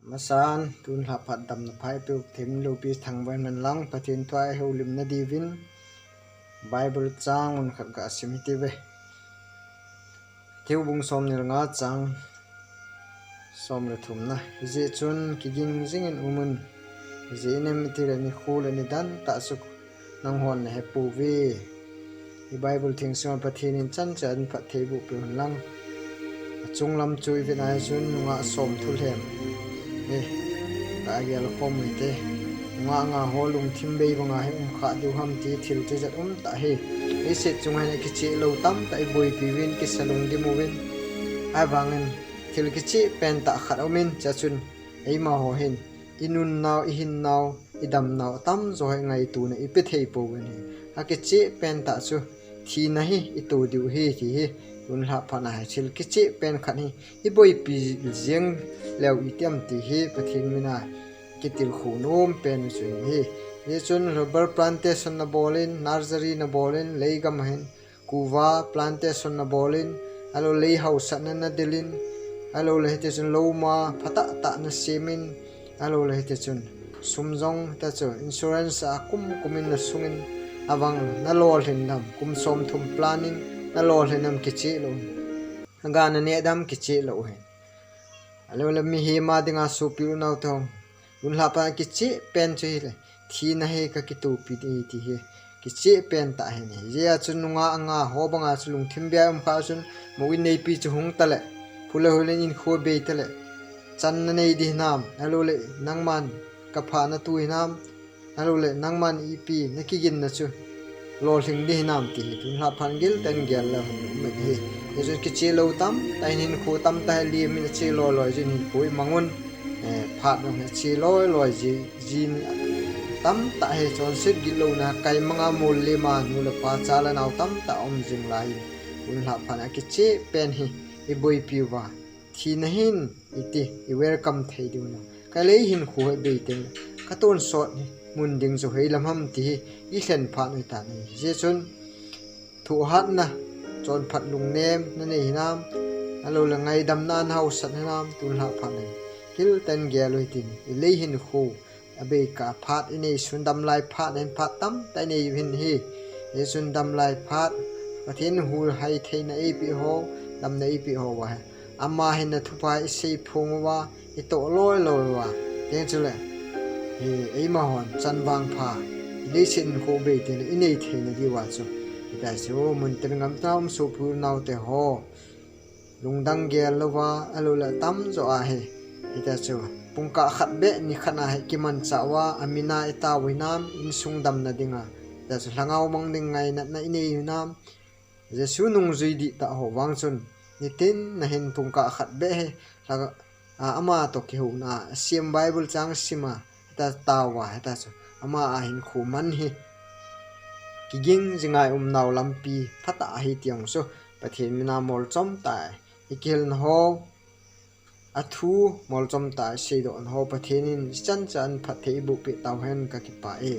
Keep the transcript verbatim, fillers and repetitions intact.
Masan, tun lha phat damna pha eipeu Pathen min loupi thangvah in umhen lang, Pathen thu a ihoulimna diuvin Bible chang mun khat ga sim hite ve. Matthew bung somni le nga chang som le thumna. Hijeh chun kiging jingin umun. Hijeh inem itile nikho le nidan tah chu nanghon nahepouve. I Bible thengsunga Pathen in chan chan phatthei boh peh un lang. Achung lam chu ivet a chun nungah som thu lhem. Eh, ka gel khom u hite. Nungah nga ho lungthim bei banga hi um kha diu ham ti thil tijat um tah hi. Leiset chunga hin akicheh lou tamtah iboipi uvin, kisa lungdim uvin. Ahivangin thil kicheh pen tah khat aumin, chua chun eima ho hin inun nau, ihin nau, idam nau atamjo hi ngaitona ipe thei pouvin ahi. Akicheh pen tah chu thina hi ito diu ahi ti hi, tun lha phat na hi thil kicheh pen khat hi iboipi jeng leu iti ham ti hi Pathen mina kitilkhou nom pen chu ahi. Hijeh chun rubber plantation nabol in, nursery nabol in, leigam a hin kuva plantation nabol in, ahilou le lei haosatna nadel in, ahilou le hiti chun louma phatah tah nasem in, ahilou le hiti chun sum jong hiti chu insurance a kum kum in nasung in, ahivang nalolhin dam, kum somthum plan in nalolhin dam kicheh lou. Naga naneh dam kicheh lou ahi. Ahilou le mihem a dinga sopi u nao te ho, tun lha phat a kicheh pen chu hile thina hi kakitopi ding ahi ti hi kicheh pen tah ahi. Hijeh a chun nungah nga ho banga chu lungthim bei a um kha chun, mou in neipi chu hung tale, phule hule in kho bei tale, chan nanei ding hinam, ahilou le nangman kapha natu hinam, ahilou le nangman ipi nakiginna chu lolhing ding hinam ti hi tun lha phat giltah in gel leu hen um ahi. Hijeh chun kicheh lou tamtah in hinkho tamtah hi lem in acheh loi loi jin hinkho imang un. Eh, phat jong hi acheh loi loi ji, jin tamtah hi chonset gitlouna kaimanga mol lema nu le pa cha le nao tamtah um jing lai in, tun lha phat a kicheh pen hi iboipi uva thina hin iti i welcome thei diu na. Ka lei hinkho hi bei teng, katonsot hi mun ding chu heilam ham ti hi ilhen phat u hitan ahi. Hijeh chun thohhatna, chonphat lungnem nanei hinam, ahilou le ngaidamna nahaosat hinam, tun lha phat na hi giltah in gel u hitin, ilei hinkho abei kah phat inei sun, damlai phat, ahin phat tamtah inei u ahin ahi. Hijeh chun damlai phat, Pathen in huhhing theina eipeh ho, damna eipeh ho uva hi, ama hin athupha isei phong uva, itoh loi loi uva, teng chule, hi, eima hon chan vangpha, ileiset hinkho bei teng le inei theina diuva chu, hitia chu muntin gamtina um sopi u nao te ho, lungdang gel louva, ahilou le atamjo a hi, hitia chu pungkah khat beh nikhat a hi kimanchah uva, amin a itao u hinam, insung damna dinga, hitia chu lhagao mang ding ngainatna inei u hinam, Jesu nungjui dihtah ho vang chun, nitin a hin pungkah khat beh hi, lha, a, ama toh kihouna a, asem Bible chang sim a, hitia tao uva, hitia chu ama a hinkho man hi kiging jinga i um nau lampi phatah ahi ti jong chu Pathen mina molchom tah a ikihilna ho, athu molchom tah a iseidohna ho Pathen in ichan chan phatthei eiboh peh tauhen, kakipah e.